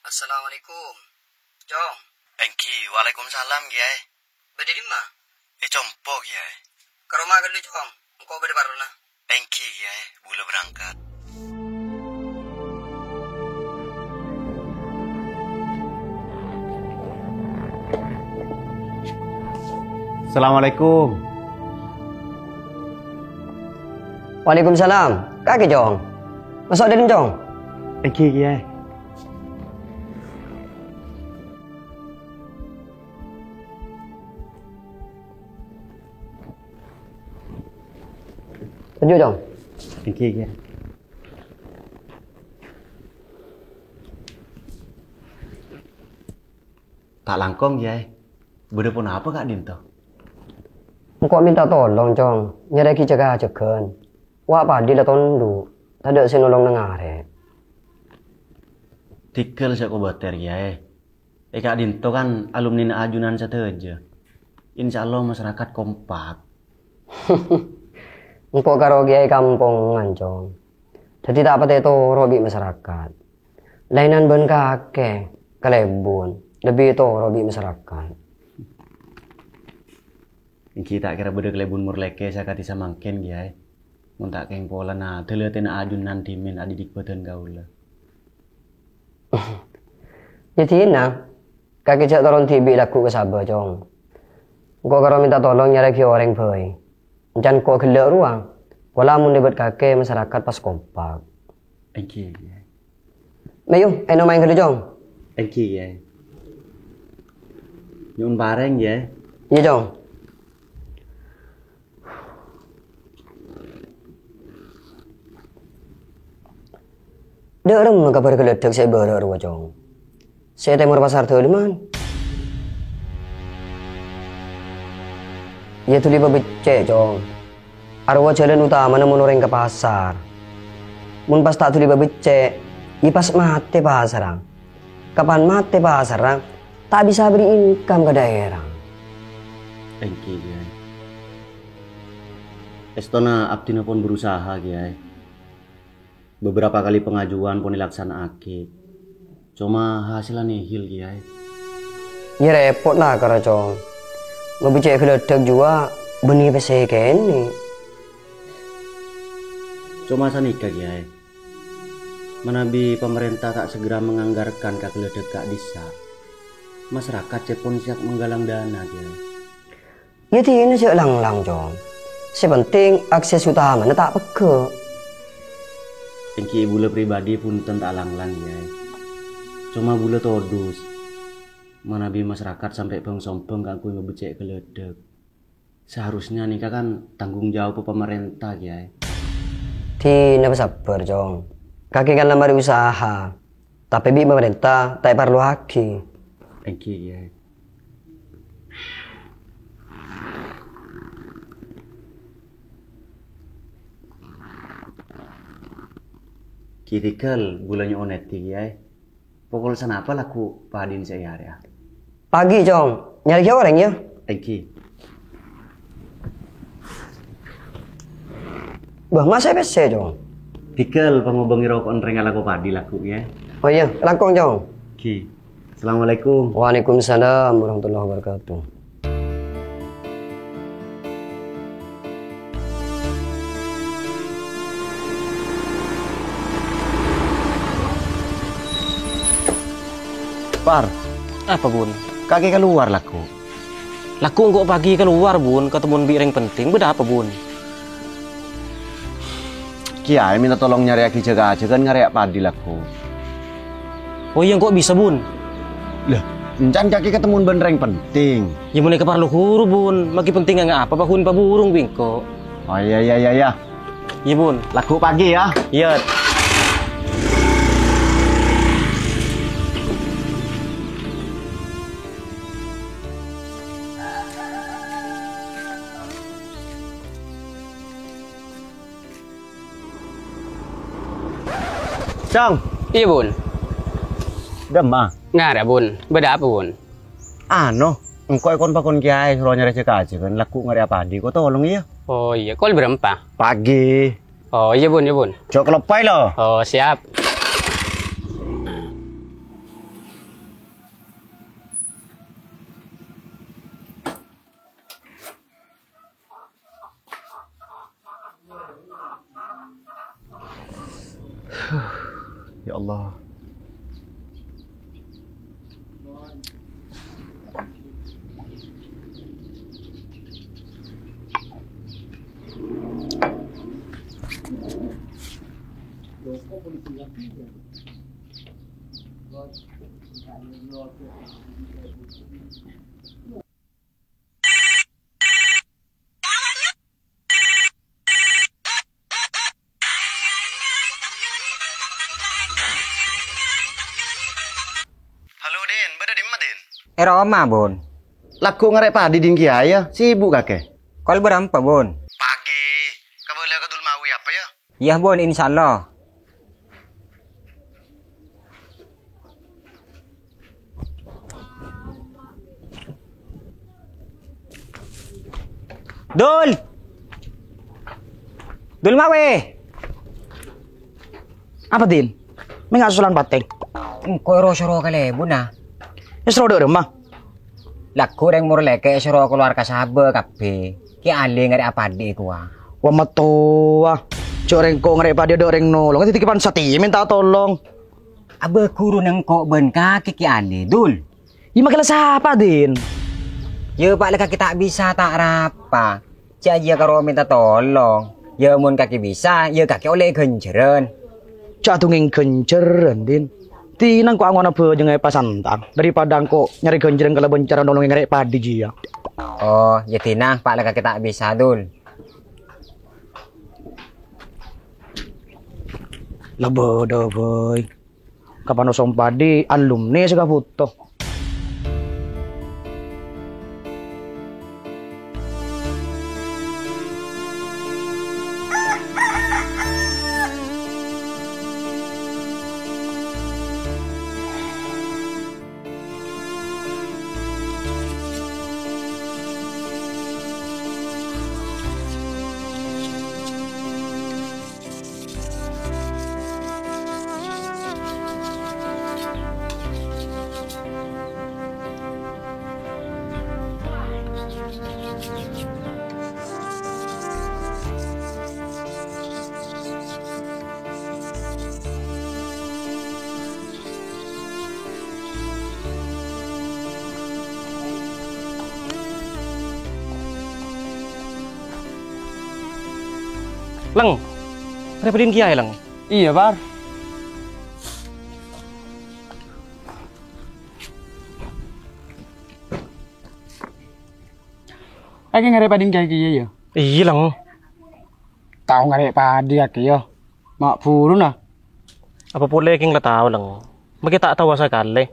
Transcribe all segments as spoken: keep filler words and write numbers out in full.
Assalamualaikum, Cong. Èngghi, waalaikumsalam, Kèyaè. Bâdâ è dimma? È compo, Kèyaè. Ka roma ghâllu, Cong. Engko' bâdâ parlona. Èngghi, Kèyaè. Bulâ berangkat. Assalamualaikum. Waalaikumsalam. Kakè, Cong. Maso' dâlem, Cong. Èngghi, Kèyaè. Toju', Cong. Èngghi, Kèyaè. Ta' langkong, Kèyaè. Bâdâ ponapa ka'dinto? Engko' mènta tolong, Cong. Nyarèaghi jhâ-kajhâghân. Wa' padhi la tondhu'. Tadâ' sè nolong neng arè. Tèghâl sè kobâtèr, Kèyaè. È ka'dinto kan alumnina ajunan sadhâjâ. Insya Allah masyarakat kompak. Engko' karo kèyaè kampongan, Cong. Dhâddhi ta' patè toro' bi' masyarakat. Laènan bân kakè, kalèbun, lebbi toro' bi' masyarakat. Èngghi ta' kèra bâdâ kalèbun morlèkè sakadhi samangkèn, Kèyaè. Mon ta' kèng polana dhâlâtèna ajunan dhimèn adidik bhâdhân kaulâ. Yâ dinah, kakè jhâ' toron dhibi' lagghu' ka Sabâ, Cong. Engko' karo mènta tolong nyarèaghi orèng bhâi. Encan engko' ghellâ' rowa, pola mon lèbât kakè masarakat pas kompak. Èngghi, Kèyaè. Mayu, ènom aèng ghâllu, Cong. Èngghi, Kèyaè. Nyo'on parèng, Kèyaè. Iyâ, Cong. Dâ' remma kabhâr ghâlâdhâk sè èbârâ' rowa, Cong? Sè è tèmor pasar dâlemman. Iyâ, dhuli pabheccè', Cong. Arowa jhâlân otamana mon orèng ka pasar. Mon pas ta' dhuli pabheccè', iyâ pas matè pasarra. Kapan matè pasarra, ta' bisa bâri' income ka dhaèra. Èngghi, Kèyaè. Èstona abdhina pon berusaha, Kèyaè. Beberapa kali pengajuan pon èlaksana'aghi. Coma hasèlla nihil, Kèyaè. Iyâ, rèpot la karo, Cong. Mabheccè' ghâlâdhâk juwa bânnè pèssè kènè'. Coma sanèka, Kèyaè. Manabi pamarènta ta' segera menganggarkan ka ghâlâdhâk ka'dissa', masarakat cè' pon siap manggalang dana, Kèyaè. Yâ dinah jhâ' langlang, Cong. Sè penting akses otamana ta' pegghâ'. Èngghi bulâ pribadi bhunten ta' langlang, Kèyaè. Coma bulâ todus, manabi masarakat sampè' bhâng-sombhâng kaangghuy mabheccè' ghâlâdhâk. Seharusnya nèka kan tanggung jawab pamarènta, Kèyaè. Dinah pasabbhâr, Cong. Kakè kan la marè usaha, tapè bi' pamarènta ta' èparloaghi. Èngghi, Kèyaè. Ghi tèghâl bulâ nyo'on èdhi, Kèyaè. Pokol sanapa lagghu' padhina sè èarèya? Pagi, Cong. Nyarèaghi orèng, yâ? Èngghi. Bâh, masè pèssè, Cong? Tèghâl pangobângè roko' ènrèng alako padhi lagghu', yâ? Oh iyâ, langkong, Cong. Èngghi. Assalamualaikum. Waalaikumsalam warahmatullahi wabarakatuh. Par. Apa, Bun? Kakè kalowar, lagghu'. Lagghu' engko' pagi kalowar, Bun, katemmon bi' rèng penting. Bâdâ apa, Bun? Kèyaè mènta tolong nyarèaghi jhâ-kajhâghân ngarèya padhi, lagghu'. Oh iyâ, engko' bisa, Bun. Lah, encan kakè katemmon bân rèng penting. Yâ, mon èkaparlo ghuru, Bun. Maghi penting nga' apa, pagghun paburung bi' engko'. Oh, iyâ, iyâ, iyâ, iyâ. Iyâ, Bun. Lagghu' pagi, yâ. Iyâ. Cong. Iyâ, Bun. Dâ'emma? Ngarè', Bun. Bâdâ apa, Bun? Anu, engko' èkon-pakon kèyaè soro nyarè jhâ-kajhâghân, lagghu' ngarèya padhi, ko' tolong, iyâ? Oh, iyâ. Kol bârâmpa? Pagi. Oh, iyâ, Bun, iyâ, Bun. Jhâ' kaloppaè, lo. Oh, siap. Allah. Halo, Din. Bâdâ dimma, Din? È roma, Bun. Lagghu' ngarè' padi dingghâ, yâ? Sibuk kakè? Kol bârâmpa, Bun? Pagi. Kabâlâ ka Dul Mawi apa, yâ? Iyâ, Bun, insyaallah. Dul! Dul Mawi! Apa, Din? Mè' nga' sosolan patè? Engko' ro-soro kalèbun, ah. Yâ, soro dâ' remma. Lagghu' rèng morlèkè' èsoro kalowar ka sabâ kabbhi. Kè Ali ngarè' padi kowa. Wa mattowa. Jhâ' rèng ko' ngarè' padi dâ' rèng nolong. Dhâddhi kèpan satèya mènta tolong. Abâ ghuru nèng ko' bân kakè Kè Ali, Dul. Yâ, makè la sapa, Din? Yâ, pa' la kakè ta' bisa ta' arapa. Jhâ' iyâ karo mènta tolong. Yâ, mon kakè bisa, yâ kakè ollè ghânjhârân. Jhâ' dungngèng ghânjhârân, Din. Dinah engko' ango'na bhâjângnga èpasantang, daripada engko' nyarè ghânjhârân kalabân cara nolongè ngarè' padi jiyâ. Oh, yâ dinah, pa' la kakè ta' bisa, Dul. La bâdâ, bhâi. Kapan osong padi, alumni sè kabhuto. Lèng, rèpèdin kèya, Lèng. Iyâ, Par. Ènggi ngarè' padi kèya, yâ? Iyâ, Lèng. Tao ngarè' padi, yâ, kèya. Ma' buru, na. Apa polè kèng la tao, Lèng? Makè ta' tao sakalè.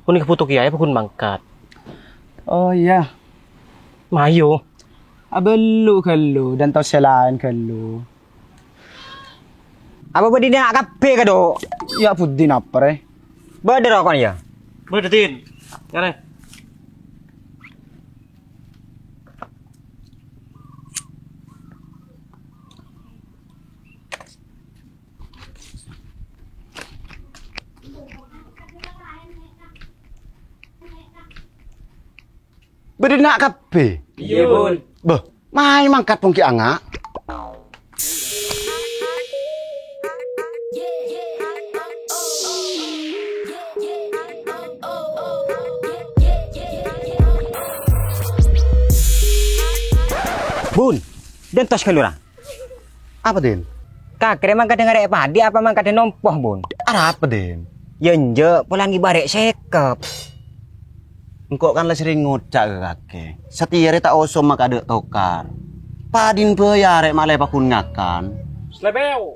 Mon èkabhuto kèya, apa ghun mangkat? Oh, iyâ. Mayu. Abâllu ghâllu, dântos sè laèn ghâllu. Apa bâdâ dinna' kabbhi, Kado? Yâ, budi napa, rè? Bâdâ rokon, yâ? Bâdâ, Din. Ngarè. Bâdâ dinna' kabbhi? Iyâ, Bun. Bâh, mayu mangkat pong ghi' anga'. Bun, dântos ghâllu ra. Apa, Din? Kakè rè mangkadhâ ngarè' padi apa mangkadhâ nompo, Bun? Arapa, Din? Yâ enjâ', polana ngibâ rè' sèkep. Engko' kan la serrèng ngoca' ka kakè, satèya rè ta' oso makadhâ' tokar. Padina bhâi arè' malè paghun ngakan. Slepeo.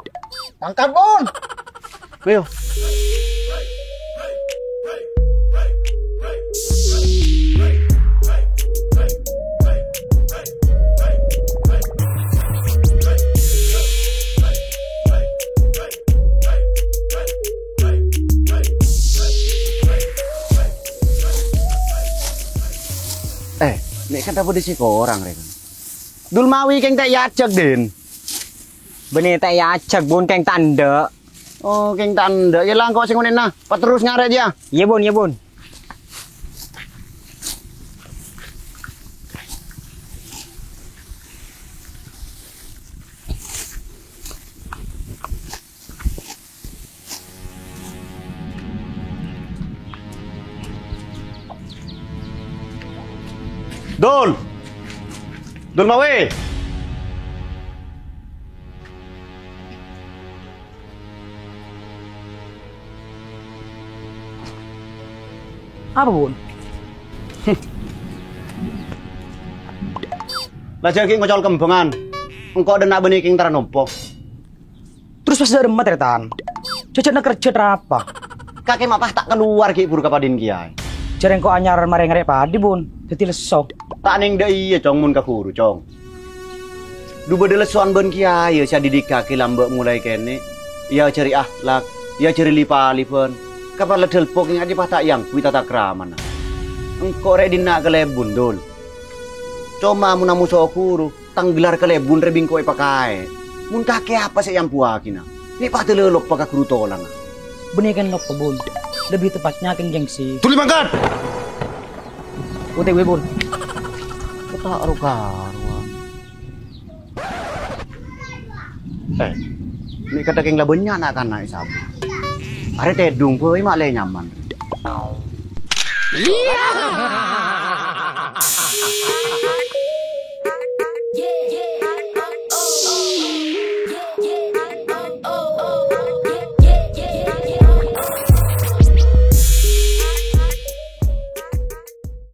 Mangkat, Bun. Ayo. Eh, mè' kan tabu di si korang, rè. Dul Mawi kèng ta' èajhâk, Din. Bânnè ta' èajhâk, Bun, kèng ta' endâ'. Oh, kèng ta' endâ'. Yâ la, engko' sè ngonè'na. Paterros ngarè' jiyâ. Iyâ, Bun, iyâ, Bun. Dul! Dul Mawe! Apa, Bun? Lajâ' ghi' ngocol kembhângan. Engko' dâ' enna' bânnè kèng tara nompo. Terros pas dâ' remma, tarètan? Jhâjhâna kerjhâ trapa? Kakè ma' pas ta' kalowar ghi' buru ka padâna kèyaè. Jhâ' rèng engko' anyar marè ngarè' padâ, Bun. Dhâddhi lesso. Ta' nèng dâ' iyâ, Cong, mon ka ghuru, Cong. Dhu bâdâ lessowan bân kèyaè sè adhidhikkaghi lambâ' molaè kènè', èajhâri akhlak, èajhâri li-palèbân. Kapala dhâlpo kèng ajâ pas ta' èangghuy tata kramana. Engko' rè' dhinna' kalèbun, Dul. Coma mon amoso ghuru, tang gelar kalèbun rè bi' engko' èpakaè. Mon kakè apa sè èambuwâghina? Nè' padâ la loppa ka ghuru tolana. Bânnè kèng loppa, Bun. Lebbi teppa'na kèng gengsi. Dhuli mangkat! O T W, Bun. Kok ta' ro-karowan. Eh, nè' kadhâ' kèng la bânnya' na'-kana' è sabâ. Arè tèdung bhâi ma' lè nyaman.